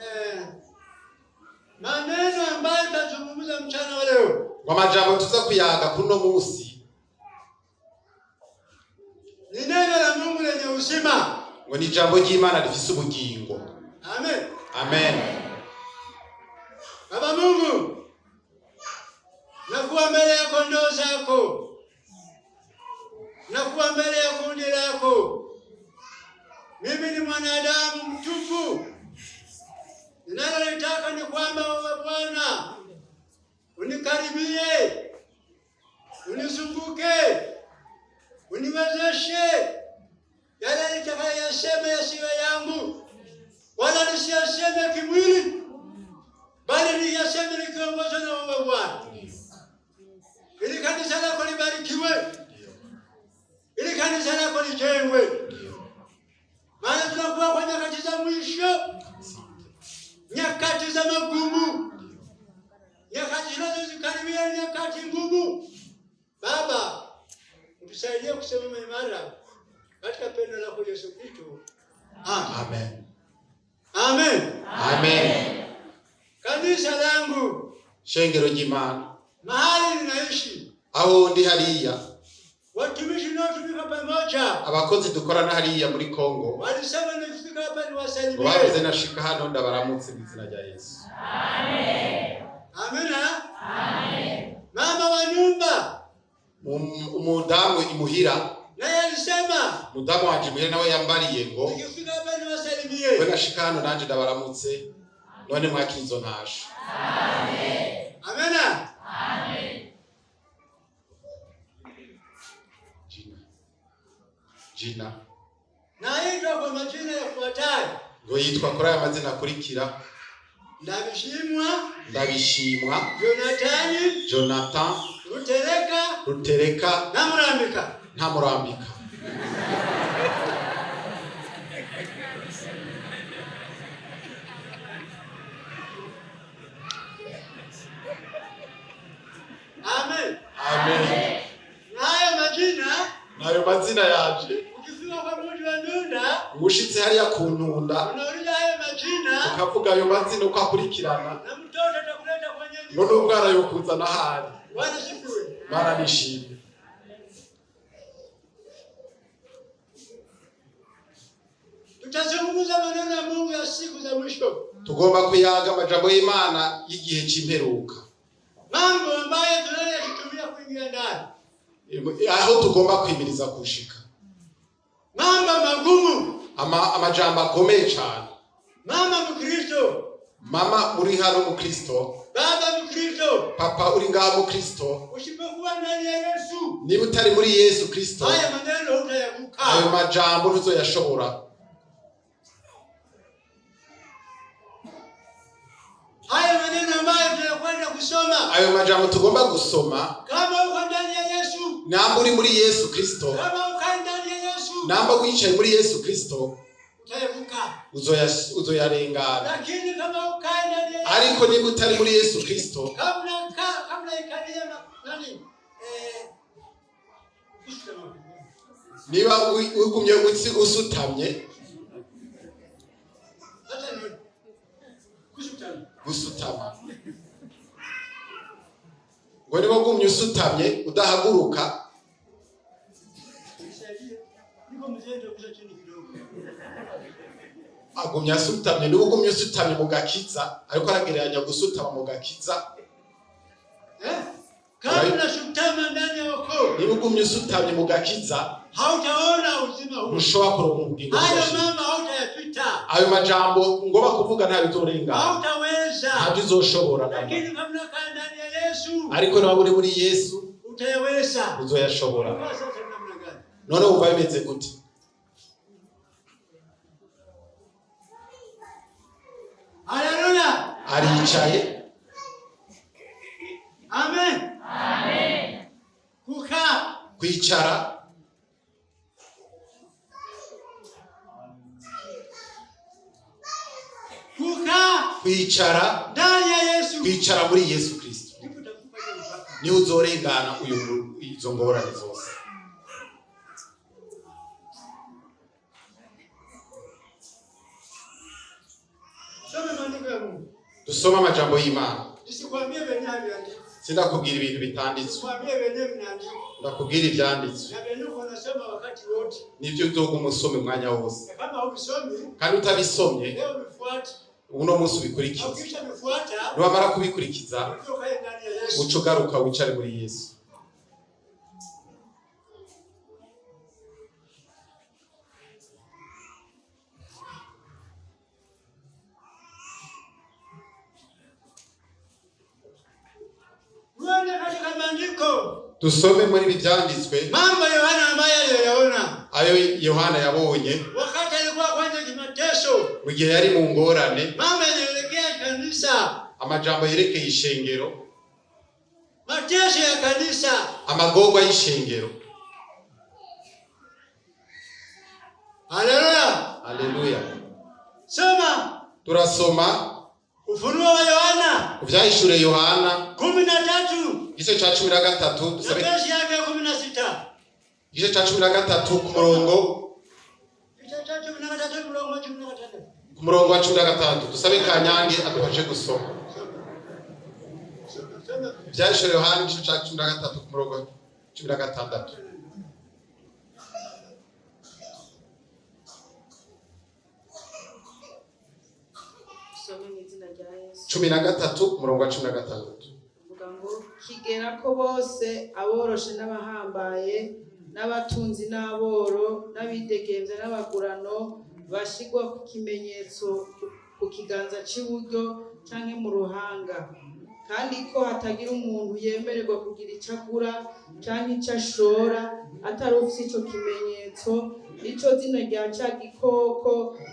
eh, maneno ambayo tazungumza mchana wa leo, Ngo amajambo tuza kuyaga kuno munsi ni neno la Mungu lenye uzima. Ngo ni ijambo ry'Imana rifise ubugingo. Amen. Amen. Baba Mungu, nakuwa mbele ya kondoo zako, nakuwa mbele ya kundi lako. Mimi ni mwanadamu mtupu, ninalolitaka ni kwamba wewe Bwana unikaribie, unizunguke, uniwezeshe yale nitakayoyasema yasiwe yangu wala nisiyaseme kimwili, bali niyaseme nikiongozwa na wewe Bwana, ili kanisa lako libarikiwe, ili kanisa lako lijengwe, maana tunakuwa kwa nyakati za mwisho, nyakati za magumu, nyakati zinazozikaribia, nyakati ngumu. Baba, utusaidie kusimama imara katika pendo lako Yesu Kristo. Amen. Amen. Amen. Kanisa langu, Shengero ry'Imana, mahali ninaishi, aho ndi hariya, watumishi tunaotumika pamoja abakozi dukorana hariya muri Kongo walisema nikifika hapa ngo niwasalimie. Bavuze nashika hano ndabaramutse mu izina rya Yesu. Amina. Mama wa nyumba Umudamu imuhira, naye alisema umudamu wanje imuhira nawe yambariye ngo nikifika hapa niwasalimie. We nashika hano nanje ndabaramutse, none mwakira izo ntasho. Amina. Jina. Jina. Naitwa kwa majina yafuatayo: Ngo yitwa kuri aya mazina akurikira: Ndabishimwa Ndabishimwa Jonatani Jonathan Rutereka Rutereka Namurambika. Ntamurambika. Amen. Amen. Na hayo majina, Nayo mazina yanje, ukifika kwa mji wa Ndunda ushitse hariya ku Ntunda, unauliza hayo majina ukavuga ayo mazina uko akurikirana, na mtoto atakuleta kwenye ngo n'umwana yokuzana ahari. Bwana sifiwe. Mana nishimwe. Tutazungumza maneno ya Mungu ya siku za mwisho, Tugomba kuyaga amajambo y'Imana y'igihe c'imperuka, mambo ambayo tunayoyatumia kuingia ndani, aho tugomba kwimiriza kushika, mambo magumu. Amajambo akomeye cane. Mama Mkristo, Mama uri hano mukristo, baba Mkristo, papa uri ngaha mukristo, usipokuwa ndani ya Yesu, niba utari muri Yesu Kristo, haya maneno hutayavuka. Ayo majambo ntuzoyashobora. Haya maneno ambayo tunakwenda kusoma, Ayo majambo tugomba gusoma, kama uko ndani ya Yesu, namba uri muri Yesu Kristo, kama uko ndani ya Yesu, namba wicaye muri Yesu Kristo, utayavuka. Uzoyarengana. Lakini kama ukae ndani ya Yesu, Ariko niba utari muri Yesu Kristo, kama unaikalia nani kusema niba ugumye usutamye, hata ni kusutama, gusutama, ngo niba ugumye usutamye udahaguruka, nisaidie, niko mzee ndio kuja chini kidogo. Agumye asutamye, niba ugumye usutamye mu gakiza, ariko aragereranya gusutama mu gakiza, Eh, kama unasutama ndani ya wokovu, niba ugumye usutamye mu gakiza, hautaona uzima huu. Ntushobora kuronka ubugingo Hayo budashira. mama hautayapita, Ayo majambo ngoba kuvuga ntayo uzorengana, hautaweza. Ntabyo uzoshobora namba. Lakini kama unakaa ndani ya Yesu, Ariko niba uri muri Yesu, utayaweza. uzoyashobora. Kwa sasa ni namna gani? None wumva bimeze gute? Haleluya. Aricaye. Amen. Kukaa. Kwicara. Kukaa Kwicara ndani ya Yesu. Kwicara muri Yesu Kristo, Ndipo utavuka hiyo mpaka. Niho uzorengana uyu izo ngorane zose. Soma maandiko. Dusome amajambo y'Imana. Nisikwambie venye haviandikwa. Sindakubwira ibintu bitanditswe. Nisikwambie venye vinaandikwa. Ndakubwira ivyanditswe. Na venye uko unasoma wakati wote. Nivyo uzoguma usome umwanya wose. Na kama huvisomi, Kandi utabisomye, leo uvifuate. uno munsi Na ubikurikize. ukisha vifuata, Niwamara kubikurikiza, ujue ukae ndani ya Yesu. uce ugaruka wicare muri Yesu. Uone katika maandiko Dusome muri ibi vyanditswe mambo Yohana ambaye aliyoyaona ayo Yohana yabonye wakati alikuwa kwenye mateso, mu gihe yari mu ngorane, mambo yanaelekea kanisa, amajambo yerekeye ishengero, mateso ya kanisa. Amagorwa y'ishengero. Haleluya! Haleluya! Soma Turasoma Ufunuo wa Yohana Ivyahishuriwe Yohana 13 igice ca 13 na dusabe verse yake ya 16. Igice ca 13 ku murongo Igice cha 13 mlango wa 16. ku murongo wa 16. Dusabe Kanyange adufashe gusoma. Soma, soma. Ivyahishuriwe Yohana igice ca 13 ku murongo wa 16. Dusome mu izina rya Yesu. 13 ku murongo wa 16. Uvuga ngo kigera ko bose aboroshe n'abahambaye n'abatunzi n'aboro n'abidegemvya n'abagurano bashigwa ku kimenyetso ku kiganza c'iburyo canke mu ruhanga, kandi ko hatagira umuntu yemererwa kugira ico agura canke ico ashora atari ufise ico kimenyetso, nico zina rya ca gikoko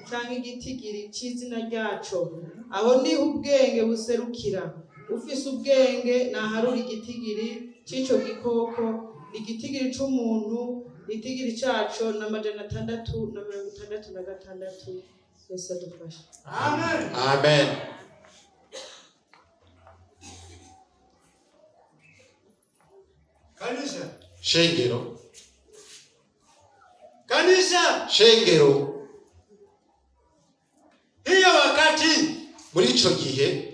canke igitigiri c'izina ryaco. Aho niho ubwenge buserukira. Ufise ubwenge naharura igitigiri c'ico gikoko, igitigiri c'umuntu, igitigiri caco n'666. Yesu adufashe. Amen. Amen. Kanisa. Shengero. Kanisa, Shengero. Hiyo wakati Muri ico gihe,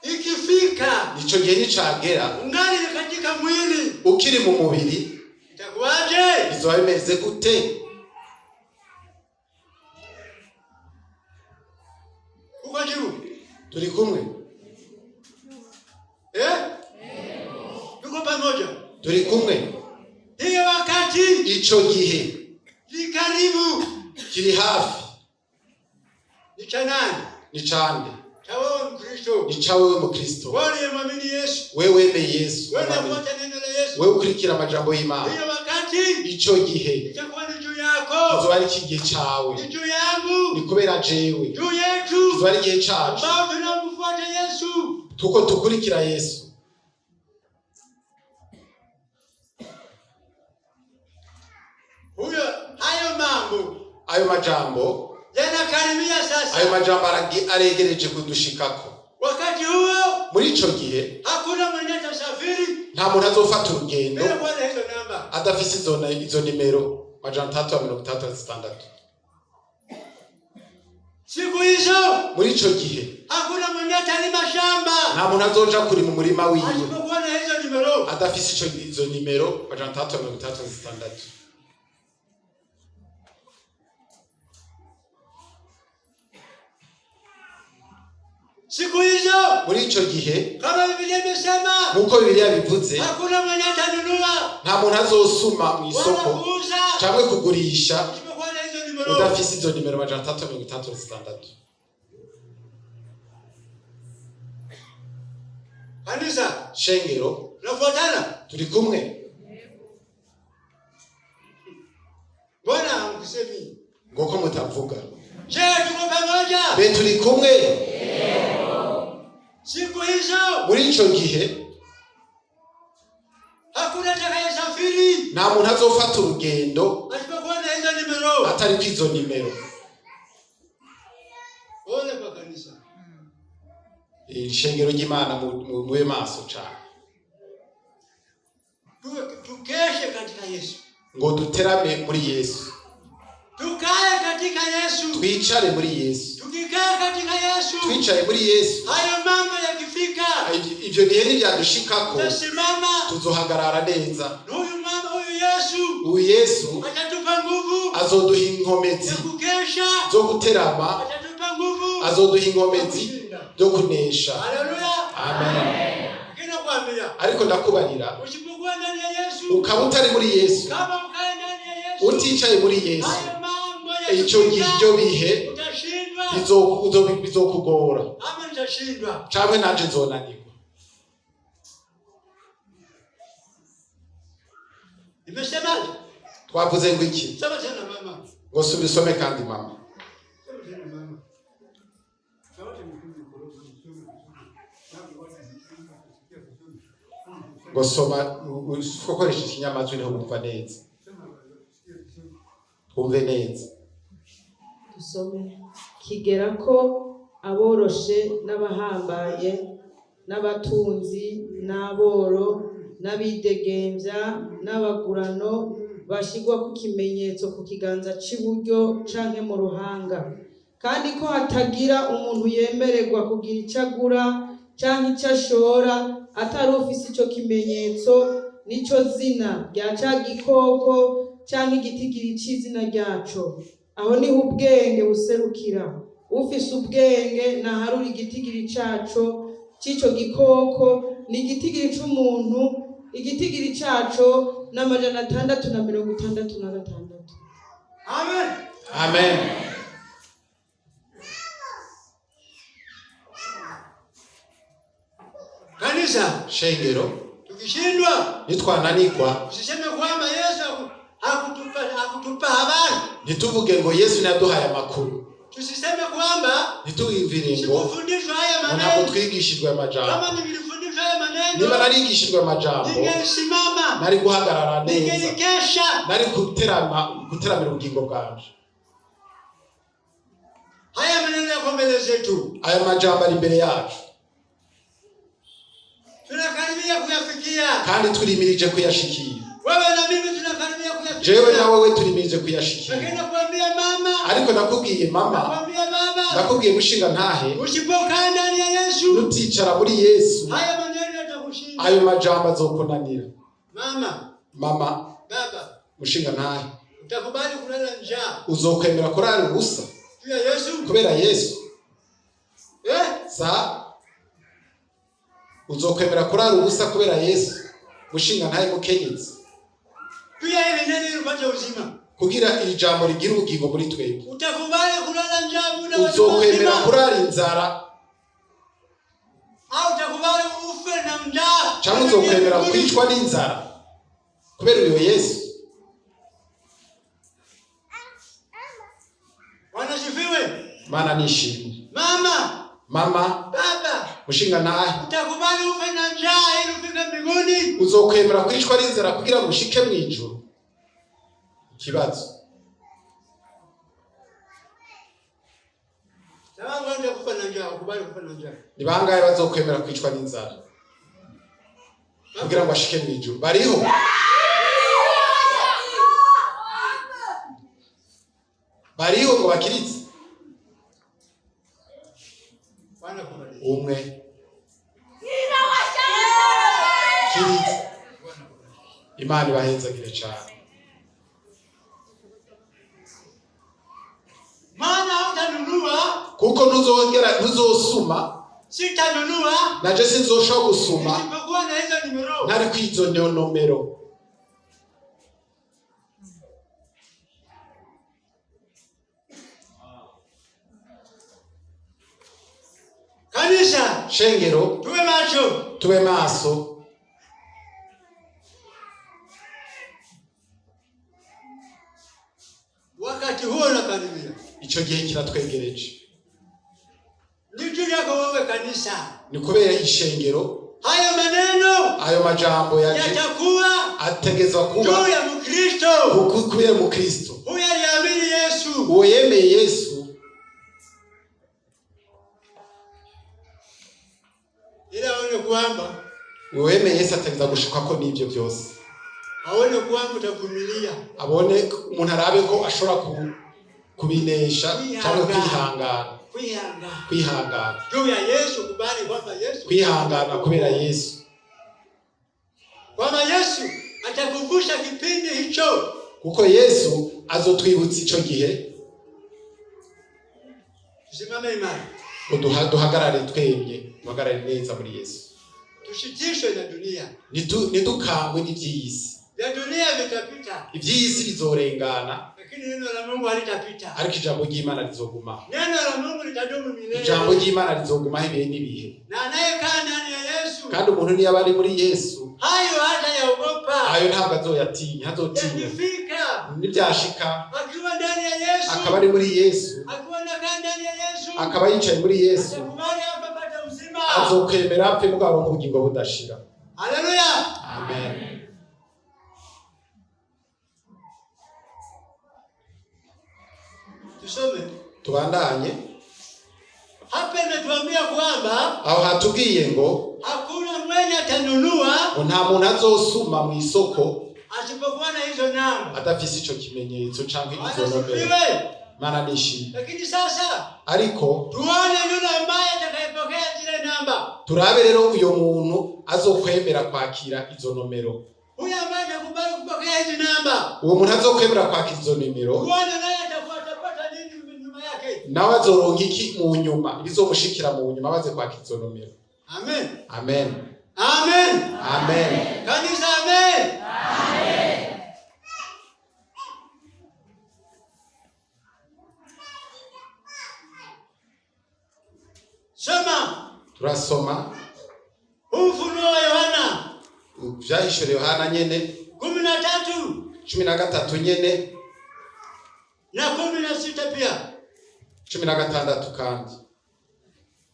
ikifika, ico gihe nicagera, ungali katika mwili, ukiri mu mubiri, itakuwaje? Bizoba bimeze gute? Uko juu. Turi kumwe? Eh? Tuko pamoja. Turi kumwe? Hiyo wakati Ico gihe ni karibu. Kiri hafi. Ni cha nani? Ni cande? Cha wewe Mkristo. Ni ca wewe Mukristo. Wewe unayemwamini Yesu. Wewe wemeye Yesu. Wewe unafuata neno la Yesu. Wewe ukurikira amajambo y'Imana. Hiyo wakati Ico gihe itakuwa ni juu yako. kizoba ari igihe cawe. Ni juu yangu. Ni kubera jewe. Juu yetu. Kizoba ari igihe cacu. Ambao tunamfuata Yesu. Tuko tukurikira Yesu. Huyo hayo mambo Ayo majambo, yanakaribia sasa. Ayo majambo aregereje kudushikako. Wakati huo Muri ico gihe hakuna mwenye atasafiri nta muntu azofata urugendo bila kuwa na hizo namba. adafise izo nimero 666. Siku hizo Muri ico gihe hakuna mwenye atalima shamba nta muntu azoja kurima umurima wiwe asipokuwa na hizo nimero. adafise izo nimero 666. Siku hizo Muri ico gihe, kama Biblia imesema, nk'uko Bibiliya bivuze, hakuna mwenye atanunua nta muntu azosuma mu wala isoko kuuza cyangwa kugurisha isipokuwa na hizo nimero. Udafise izo nimero 666. Kanisa, Shengero, tunafuatana? Turi kumwe? Mbona hamsemi? Ngoko mutavuga. Je, tuko pamoja? Be turi kumwe? Siku hizo Muri ico gihe hakuna atakayesafiri nta muntu azofata urugendo asipokuwa na hizo nimero. atariko izo nimero. Ole kwa kanisa. Ishengero ry'Imana, mube maso cane. Tukeshe katika Yesu. Ngo duterame muri Yesu. Tukae katika Yesu. Twicare muri Yesu. Tuki Tukikaa katika Yesu, Twicaye muri Yesu, hayo mambo yakifika, ivyo bihe nivyadushikako, tutasimama. Tuzohagarara neza. Na huyu mama, huyu Yesu Uyu Yesu atatupa nguvu azoduha inkomezi ya kukesha, zo guterama, atatupa nguvu azoduha ya inkomezi kushinda. zo kunesha. Haleluya! Amen. Lakini nakwambia, Ariko ndakubarira, usipokuwa ndani ya Yesu, ukaba utari muri Yesu, kama ukae ndani ya Yesu, uticaye muri Yesu, hayo mambo ico gihe, yakifika, ivyo bihe utashindwa bizokugora, ama nitashindwa. canke nanje nzonanirwa. Nimesemaje? Twavuze ngo iki? Sema tena, mama. Ngo subira usome kandi, mama. Sema tena, mama. Sauti mkuu Ngo soma ukoresha ikinyamazwi, niho wumva neza, twumve neza. Dusome. Kigera ko aboroshe n'abahambaye n'abatunzi n'aboro n'abidegemvya n'abagurano bashirwa ku kimenyetso ku kiganza c'iburyo canke mu ruhanga, kandi ko hatagira umuntu yemererwa kugira ico agura canke ico ashora atari ufise ico kimenyetso, nico zina rya ca gikoko canke igitigiri c'izina ryaco. Aho niho ubwenge buserukira. Ufise ubwenge naharura igitigiri caco c'ico gikoko, ni igitigiri c'umuntu, igitigiri caco n'666. Amen. Amen. Kanisa, Shengero, tukishindwa, nitwananirwa, usiseme kwamba Yesu hakutupa habari. Ntituvuge ngo Yesu ntiyaduhaye amakuru. Tusiseme kwamba Ntitwiyumvire ngo sikufundishwa haya ngo ntabwo maneno. twigishijwe amajambo. Kama nilifundishwa haya maneno, Niba narigishijwe amajambo, ningesimama, nari guhagarara neza, ningelikesha. Nari guterama, guteramira ubugingo bwanje. Haya maneno yako mbele zetu, Aya majambo ari imbere yacu, tunakaribia kuyafikia. Kandi turimirije kuyashikira. Wewe na mimi tunakaribia Jewe kuyafikia. na wewe turimirije kuyashikira. Lakini nakwambia mama, Ariko nakubwiye mama, nakwambia baba, ndakubwiye mushinga ntahe, usipokaa ndani ya Yesu, nuticara muri Yesu, haya maneno yatakushinda. Ayo majambo azokunanira. Mama, Mama, baba, mushinga ntahe, utakubali kulala njaa uzokwemera kurara ubusa juu ya Yesu? Kubera Yesu? Eh? Sa uzokwemera kurara ubusa kubera Yesu, mushinga ntahe, mukenyezi? Juu ya hili neno ili upate uzima. Kugira iri jambo rigira ubugingo muri twebwe. Utakubali kulala njaa muda wa Uzokwemera uzima? kurara inzara, Au utakubali ufe na njaa? Cyangwa uzokwemera kwicwa n'inzara kubera uyo Yesu? Bwana sifiwe. Mana nishimwe. Mama, Mama, baba, mushinga ntahe, utakubali ufe na njaa ili ufike mbinguni? Uzokwemera kwicwa n'inzara kugira ngo ushike mu ijuru? Ikibazo. Sababu wewe kufa na njaa, ukubali kufa na njaa. Ni bangahe bazokwemera kwicwa n'inzara kugira ngo ashike mu ijuru? Bariho? Bariho ngo bakiritse? Bwana kubariki. Umwe kiritse. Imana ibahezagire cyane. Maana hutanunua, Kuko ntuzongera, ntuzosuma, sitanunua naje sinzoshobora gusuma isipokuwa na hizo nimero. Ntari kwizo nomero. Kanisa, Shengero, tuwe macho. Tube maso. Wakati huo unakaribia. Ico gihe kiratwegereje. Ni juu yako wewe kanisa. Ni kubera ishengero. Hayo maneno Ayo majambo yaje yatakuwa ategezwa kuba juu ya Mkristo. Kubera mukristo. Huyu aliamini Yesu. Uwo yemeye Yesu. Ili aone kwamba Uwo yemeye Yesu ategeza gushikako n'ivyo byose. Aone kwamba utavumilia. Abone, umuntu arabe ko ashobora ku Kubinesha cyangwa kwihangana. Kwihangana. Kwihangana. Juu ya Yesu, kubali kwamba Yesu, Kwihangana kubera Yesu. Kwamba Yesu atakuvusha kipindi hicho. Kuko Yesu azotwibutsa ico gihe. Tusimame imara. Ngo duhagarare twemye, duhagarare neza muri Yesu. Tusitishwe na dunia. Ntidukangwe n'ivy'iyi si. Vya dunia vitapita, Ivy'iyi si bizorengana, lakini neno la Mungu halitapita. ariko ijambo ry'Imana rizogumaho. Neno la Mungu litadumu milele. Ijambo ry'Imana rizogumaho ibihe n'ibihe. Na anayekaa ndani ya Yesu, Kandi umuntu niyo aba ari muri Yesu, hayo hatayaogopa. ayo ntabwo azoyatinya, ntazotinya. Yakifika, Nibyashika, akiwa ndani ya Yesu, akaba ari muri Yesu, akiwa anakaa ndani ya Yesu, akaba yicaye muri Yesu, atakubali afe apate uzima. Azokwemera apfe mugabo aronke ubugingo budashira. Haleluya! Amen. Tusome. Tubandanye. Hapa imetuambia kwamba Aho hatubwiye ngo hakuna mwenye atanunua ngo nta muntu azosuma mu isoko asipokuwa na hizo namba. adafise ico kimenyetso canke Bwana izo nomero. asifiwe. Mana nishimwe. Lakini sasa Ariko tuone yule ambaye atakayepokea zile namba, turabe rero uyo muntu azokwemera kwakira izo nomero. Huyu ambaye atakubali kupokea hizi namba, Uwo muntu azokwemera kwakira izo nomero, tuone naye atakuwa atapata nini nyuma yake. Nawe azoronka iki mu nyuma, ibizomushikira mu nyuma amaze kwakira izo nomero. Amen. Amen. Amen. Amen. Kanisa, amen. Soma Turasoma huu Ufunuo wa Yohana Ivyahishuriwe Yohana nyene, 13 13 nyene, na 16 pia. 16 kandi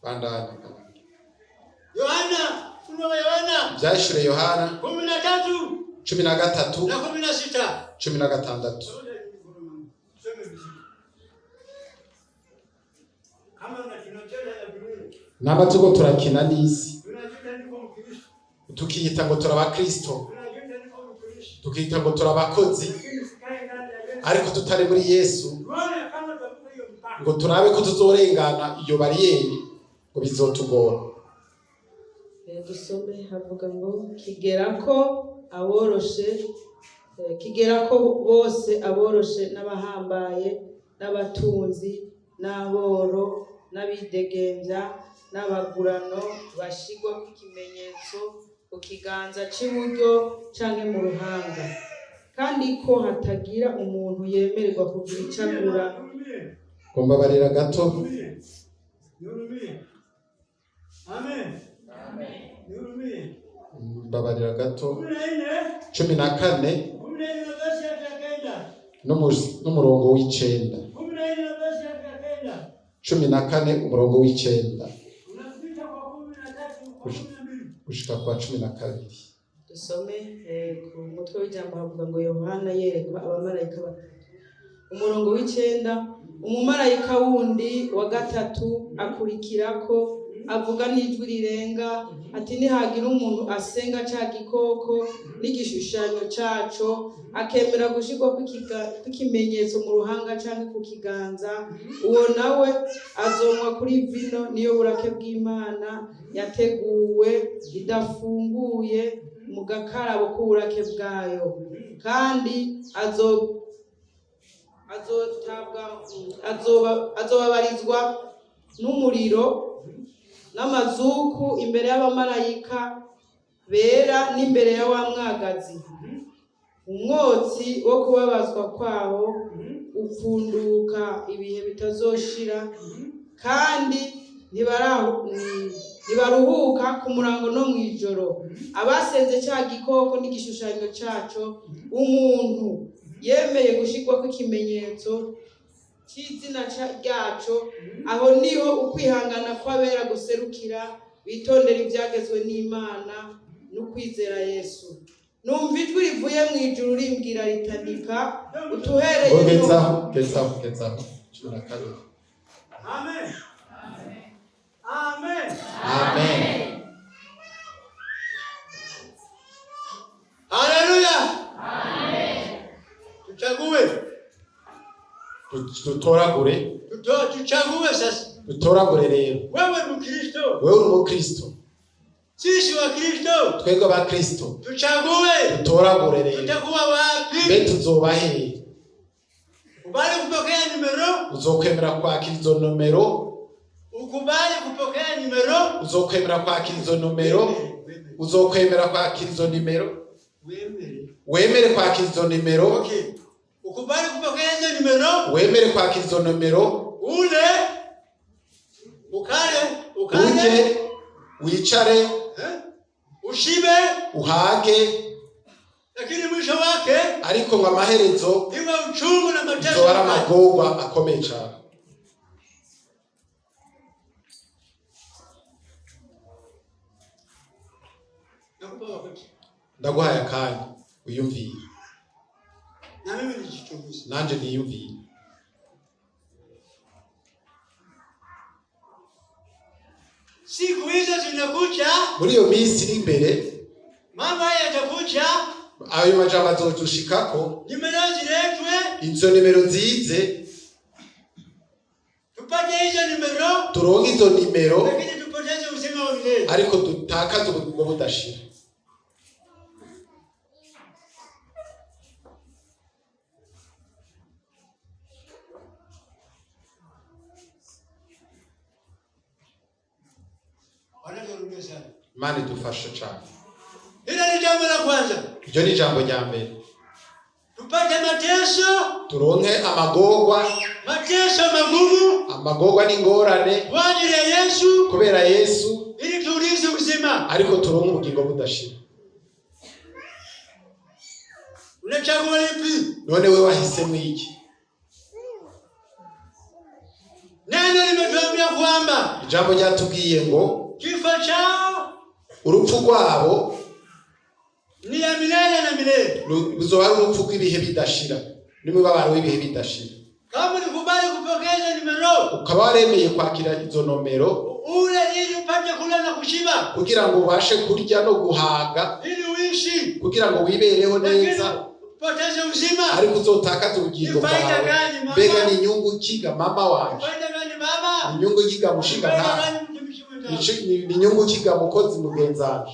bandanya. Yohana, Ufunuo wa Yohana Ivyahishuriwe Yohana 13 13 na 16. 16. Kama tunacheza ya dunia, Namba turiko turakina n'isi, tunajiita niko Mkristo, tukiyita ngo turabakristo, tunajiita niko Mkristo, tukiyita ngo turabakozi, lakini sikae ndani ya Yesu. ariko tutari muri Yesu. Tuone kama tutavuka hiyo mpaka. Ngo turabe ko tuzorengana iyo bariyeri, ngo bizotugora. Dusome havuga ngo kigera ko aboroshe, kigera ko bose aboroshe n'abahambaye n'abatunzi n'aboro n'abidegemvya n'abagurano bashigwa ku kimenyetso ku kiganza c'iburyo canke mu ruhanga, kandi ko hatagira umuntu yemererwa kugira ico agura. Ngo mbabarira gato. Nihurumie. Amen. Nihurumie. Mbabarira gato. 14. 14. 14 na verse ya 9. N'umurongo w'icenda. 14 na verse ya 9. 14 umurongo w'icenda Unafika kwa 13, kwa 12. Gushika kwa 12. Dusome ku mutwe w'ijambo havuga ngo Yohana yerekwa abamarayika batatu. Umurongo w'icenda: umumarayika wundi wa gatatu akurikirako avuga n'ijwi rirenga ati nihagira umuntu asenga ca gikoko n'igishushanyo caco, akemera gushirwa kw'ikimenyetso mu ruhanga canke ku kiganza, uwo nawe azonywa kuri vino niyo burake bw'Imana yateguwe idafunguye mu gakarabo k'uburake bwayo, kandi azotabwa azobabarizwa n'umuriro n'amazuku imbere y'abamarayika bera n'imbere ya wa mwagazi. Umwotsi wo kubabazwa kwabo upfunduka ibihe bitazoshira, kandi ntibaruhuka ku murango no mw'ijoro, abasenze ca gikoko n'igishushanyo caco, umuntu yemeye gushirwako ikimenyetso c'izina ryaco. Aho niho ukwihangana kw'abera guserukira, bitondera ivyagezwe n'Imana n'ukwizera Yesu. Numva ijwi rivuye mw'ijuru rimbwira riti andika utuhereye Ngo gezaho, gezaho, gezaho. 12. Amen. Amen. Amen. Haleluya. Tuchague. Dutoragure. Tuchague sasa. Dutoragure rero. Wewe Mkristo, Wewe uri umukristo, sisi wa Kristo, twebwe abakristo, tuchague. Dutoragure rero. Tutakuwa Mbe wapi? tuzoba hehe? Kubali kupokea nimero, Uzokwemera kwakira izo nomero? Ukubali kupokea nimero. Uzokwemera kwakira izo nomero? Uzokwemera kwakira izo nimero? Wemere. Wemere kwakira izo nimero. Okay. Ukubali kupokea hizo nimero, Wemere kwakira izo nomero. Ule ukale, ukale, Urye, wicare, eh? Ushibe, uhage, lakini mwisho wake ariko ngo amaherezo iwe uchungu na mateso izoba ari makali. amagorwa akomeye cyane. Nakupa wakati. Ndaguhaye akanya wiyumvire. Na mimi nijichunguze. Nanje niyumvire. Siku hizo zinakuja, Muri iyo minsi iri imbere, mambo haya yatakuja, ayo majambo azodushikako, nimero ziletwe, izo nimero zize, tupate hizo nimero, turonke izo nimero, lakini tupoteze uzima wa milele. Ariko dutakaze ubugingo budashira. Wanatuhurumia sana. Imana idufashe cyane. Hilo ni jambo la kwanza. Iryo ni ijambo rya mbere. Tupate mateso, Turonke amagorwa, mateso magumu amagorwa n'ingorane kwa ajili ya Yesu kubera Yesu, ili tuurithi uzima. Ariko turonke ubugingo budashira. Unachagua lipi? None we wahisemo iki? Neno limetuambia kwamba Ijambo ryatubwiye ngo kifo chao urupfu rwabo ni ya milele na milele. Ruzoba ari urupfu rw'ibihe bidashira n'umubabaro w'ibihe bidashira. Kama ulikubali kupokea hizo nimero, Ukaba waremeye kwakira izo nomero, ule ili upate kula na kushiba, kugira ngo ubashe kurya no guhaga, ili uishi, kugira ngo wibereho lakini neza, upoteze uzima. Ariko uzotakaza ubugingo Ni faida bwawe. gani, mama? Mbega ni inyungu kiga mama wanje? Faida gani baba? Ni inyungu kiga mushinga Faida ntawe? gani mtumishi mwenzangu? Ni inyungu kiga mukozi mugenzanje?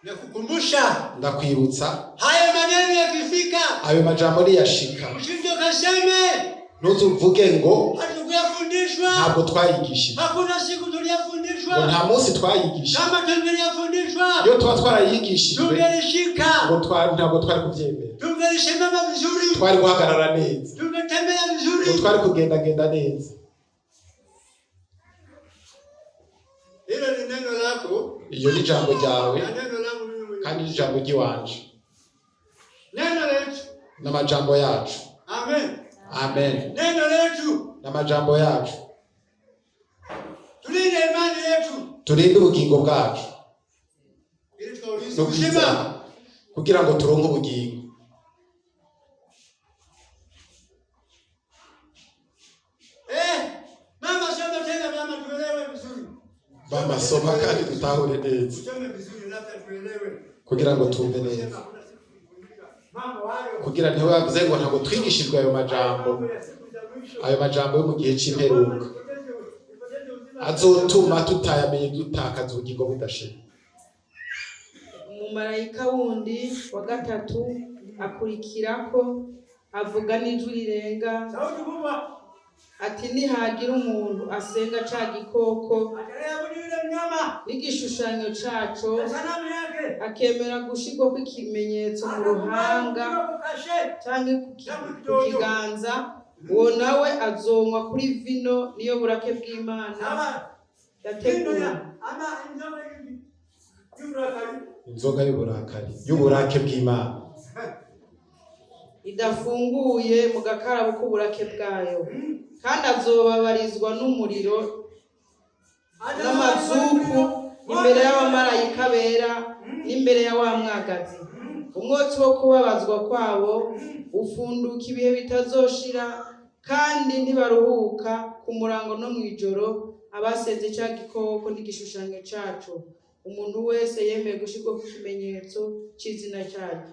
Nakukumbusha Ndakwibutsa haya maneno yakifika, ayo majambo niyashika, usije ukaseme ntuzuvuge ngo hatukuyafundishwa. Ntabwo twayigishije, Hakuna siku ngo tuliyafundishwa. nta munsi twayigishije. Kama tungeliyafundishwa, Iyo tuba twarayigishijwe, tungelishika, ngo ntabwo twari kubyemera, tungelisimama vizuri, twari guhagarara neza, tungetembea ngo vizuri. twari kugendagenda neza. Hilo ni neno lako Iyo ni ijambo ryawe na neno langu mimi mwenyewe. kandi ni ijambo ry'iwanje. Neno letu. N'amajambo yacu. Amen. Amen. Neno letu. N'amajambo yacu. Tulinde imani yetu Turinde ubugingo bwacu ili tukaurithi no kwizera uzima. Kugira ngo turonke ubugingo. Eh, mama soma tena mama, tuelewe vizuri. Mama, soma kandi dutahure neza. Tusome vizuri labda tuelewe. Kugira ngo tumve neza. Sema hakuna siku tulifundishwa. Mambo hayo. Kugira ntibavuze ngo ntabwo twigishijwe ayo majambo, Mambo ya siku za mwisho. ayo majambo yo mu gihe c'imperuka Nipoteze uzima. azotuma tutayamenye dutakaza ubugingo budashira. Umumarayika wundi wa gatatu akurikirako avuga n'ijwi rirenga Sauti kubwa. Ati nihagira umuntu asenga ca gikoko Atakayeabudu yule mnyama n'igishushanyo caco na sanamu yake, akemera gushirwako ikimenyetso mu ruhanga Akakubali kashe. canke ku kiganza, uwo nawe azonywa kuri vino niyo burake bw'Imana Ama yateguwe. ama inzoga y'uburakari. Inzoga y'uburakari y'uburake bw'Imana Idafunguye mu gakarabo k'uburake bwayo, kandi azobabarizwa n'umuriro n'amazuku imbere y'abamarayika bera n'imbere ya wa mwagazi. Umwotsi wo kubabazwa kwabo ufunduka ibihe bitazoshira, kandi ntibaruhuka ku murango no mw'ijoro abasenze ca gikoko n'igishushanyo caco. Umuntu wese yemeye gushirwa ku kimenyetso c'izina cyaryo.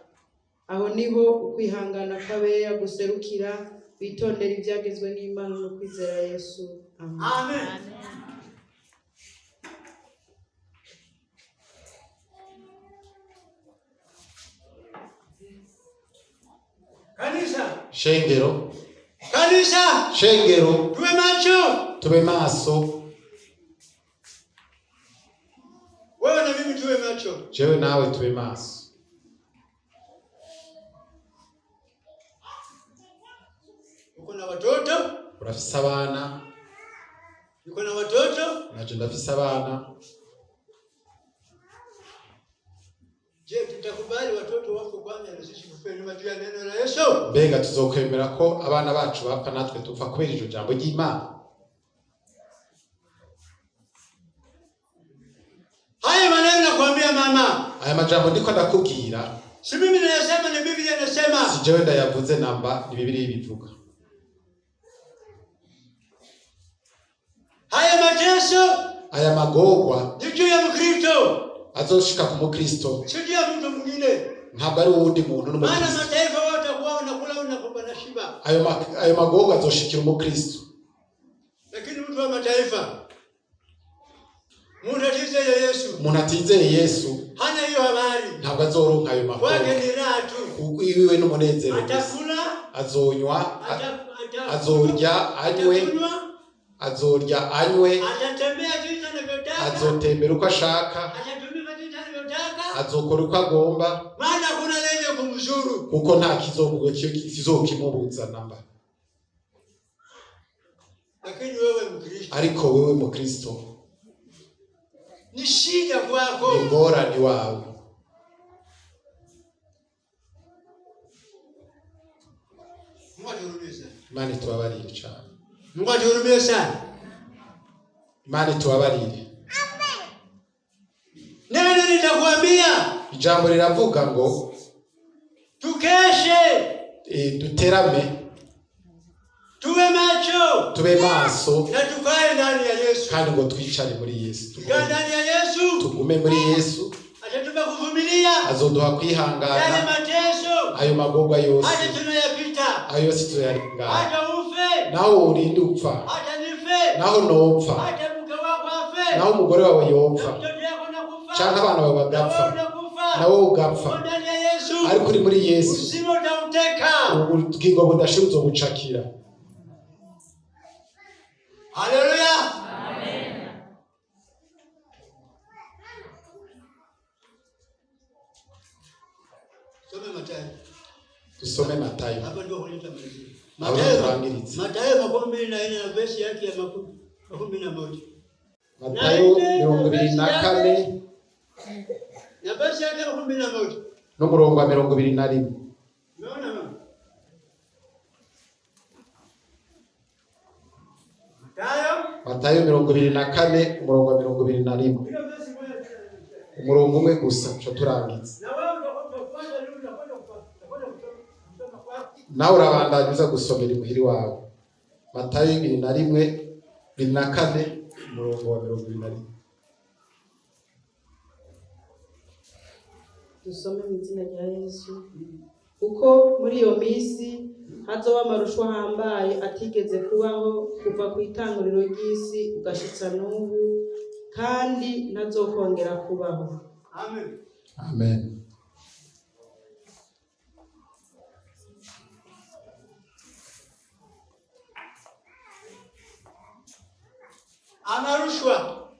Aho niho ukwihangana kw'abera guserukira, bitondera ibyagezwe n'Imana no kwizera Yesu. Amen. Amen. Kanisa, Shengero, kanisa, shengero, tuwe macho. Tube maso. Wewe na mimi tuwe macho. Jewe nawe tube maso. Uko na watoto, Urafise abana, niko na watoto. Naje ndafise abana. Je, tutakubali watoto wako kwanza na sisi tufe nyuma juu ya neno la Yesu? Mbega tuzokwemera ko abana bacu bapfa natwe tupfa kubera iryo jambo ry'Imana? Haya maneno nakwambia mama, Aya majambo ndiko ndakubwira, si mimi nayasema, ni Biblia inasema. si jewe ndayavuze namba, ni Bibiliya ibivuga. Haya mateso Aya magorwa ni juu ya Mkristo, azoshika ku mukristo, si juu ya mtu mwingine. Ntabwo ari uwundi muntu, Maana n'umukristo. mataifa watakuwa wanakula wanashiba, Ayo magorwa azoshikira umukristo, lakini mtu wa mataifa, mtu atizeye Yesu umuntu atizeye Yesu hana hiyo habari, ntabwo azoronka ayo kwake magorwa. ni raha tu, Kuko iwiwe n'umunezero gusa. atakula Azonywa, azorya anywe, atakunywa, azorya anywe, atatembea jinsi anavyotaka, azotembera uko ashaka, atatumika jinsi anavyotaka, azokora uko agomba, maana hakuna lenye kumzuru. Kuko nta kizokimubuza namba. Lakini wewe Mkristo, Ariko wewe mukristo, ni shida kwako. Ni ingorane wawe. Mungu atuhurumie sana. Imana itubabarire cane. Mungu atuhurumie sana. Imana itubabarire. Neno nitakwambia Ijambo riravuga ngo tukeshe, duterame, tuwe macho tube maso, na tukae ndani ya Yesu. kandi ngo twicare muri Yesu. Tukae ndani ya Yesu, Tugume muri Yesu. Atatupa kuvumilia Azoduha yale kwihangana mateso ayo magorwa yose, hata tunayapita, ayo yose turayarengana. Hata ufe, Naho urinde upfa, hata nife, naho nopfa, hata mke wako afe, naho umugore wawe na yopfa, mtoto yako nakufa, canke abana bawe na wewe bagapfa, unakufa, nawe uko ugapfa, ndani ya Yesu, ariko uri muri Yesu, uzima utauteka. Ubugingo budashira uzobucakira. Haleluya! Some Mathayo. Dusome Matayo. Hapa ndio huleta malizia. Aho Mathayo, turangiritse. Mathayo 24 na verse yake ya 21. Matayo 24 Na verse yake ya 21. N'umurongo wa 21. Umeona mama? Mathayo Matayo 24 umurongo wa 21. hiyo verse moja tu. Umurongo umwe gusa tuca turangiza. Na wewe utakwenda leo utakwenda kusoma kwako. Nawe urabandanya uza gusomera imuhiri wawe. Matayo 21, 24, umurongo wa 21. Dusome mu izina rya Yesu. Kuko muri iyo minsi hazoba amarushwa ahambaye atigeze kubaho kuva ku itanguriro ry'isi ugashitsa n'ubu, kandi ntazokongera kubaho. Amen. Amen. Amarushwa.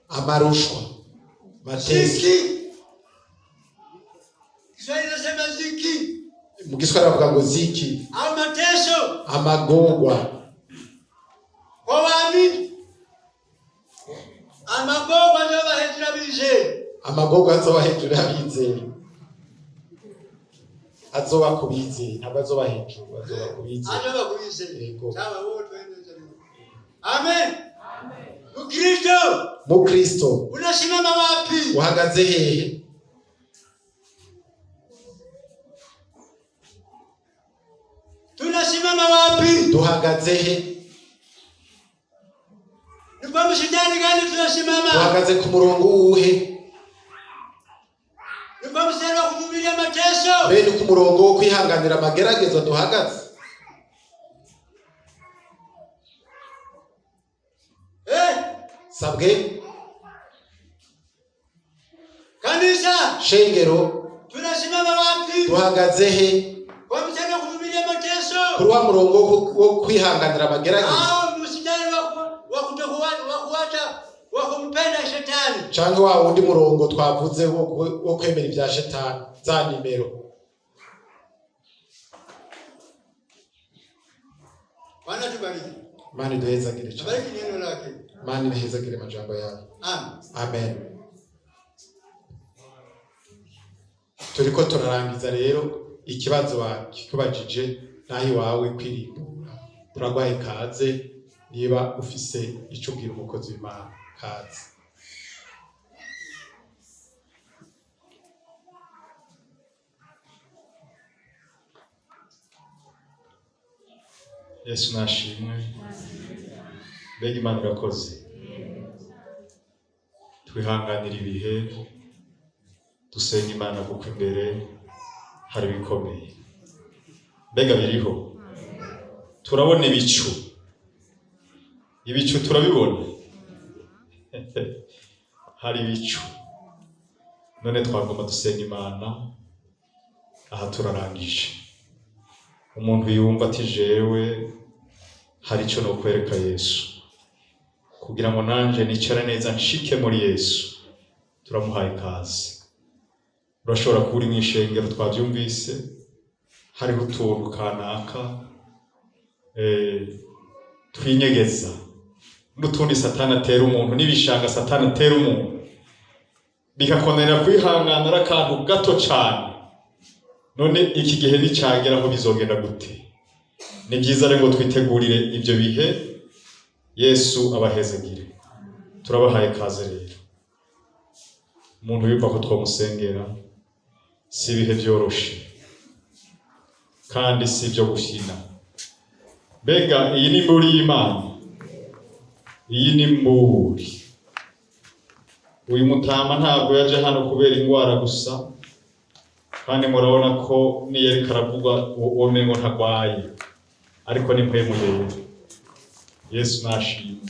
Amarushwa, mateso. Ziki. Kiswahili nasema ziki Mu Giswahili bavuga ngo ziki, au mateso amagorwa kwa waamini. Amagorwa azoba hejuru y'abizeye. Amagorwa azoba hejuru y'abizeye, azoba ku bizeye, ntabwo azoba hejuru, azoba ku bizeye. Azoba ku bizeye. Yego. Sawa, wote waende. Amen. Mkristo, Mukristo, unasimama wapi? Uhagaze hehe? Tunasimama wapi? Duhagaze he? Ni kwa mshindani gani tunasimama? Duhagaze ku murongo uwuhe? mateso? Mbe ni ku murongo wo kwihanganira amageragezo duhagaze? Eh, Sabwe. Kanisa, Shengero, tunasimama wapi? Duhagaze he? Kwa mstari wa kuvumilia mateso Kuri wa murongo wo kwihanganira amageragezo au mstari wa kuacha wa kumpenda shetani? Canke wa wundi murongo twavuze wo kwemera ibya shetani, za nimero? Bwana tubariki. Imana iduhezagire cane. Bariki neno lake. Imana ibahezagire amajambo yawe. Amen. Amen. Turiko turarangiza rero. Ikibazo bakikubajije naho iwawe kwirimbura, turagwaye kaze. Niba ufise ico ubwira umukozi w'Imana, kaze. Yesu nashimwe. Mbega Imana irakoze! Twihanganira ibihe, dusenga Imana, kuko imbere hari ibikomeye. Mbega biriho? Turabona ibicu, ibicu turabibona, hari ibicu. None twagomba dusenga Imana. Aha turarangije. Umuntu yumva ati: "Jewe hari icyo nokwereka Yesu kugira ngo nanje nicare neza nshike muri Yesu," turamuhaye ikaze. Urashobora kuba uri mu ishengero, twabyumvise, hariho utuntu kanaka twinyegeza n'utundi Satani atera umuntu, n'ibishanga Satani atera umuntu, bikakonera kwihangana ari akantu gato cane. None iki gihe nicagera aho bizogenda gute? Ni byiza rero ngo twitegurire ibyo bihe. Yesu abahezagire. Turabahaye ikaze rero. Umuntu yumva ko twamusengera, si ibihe byoroshe kandi si ibyo gufyina. Mbega iyi ni imburi y'Imana, iyi ni imburi. Uyu mutama ntabwo yaje hano kubera indwara gusa, kandi murabona ko niyo ariko aravuga uwo mengo ntagwaye, ariko ni mpwemu yera. Yesu nashimwe.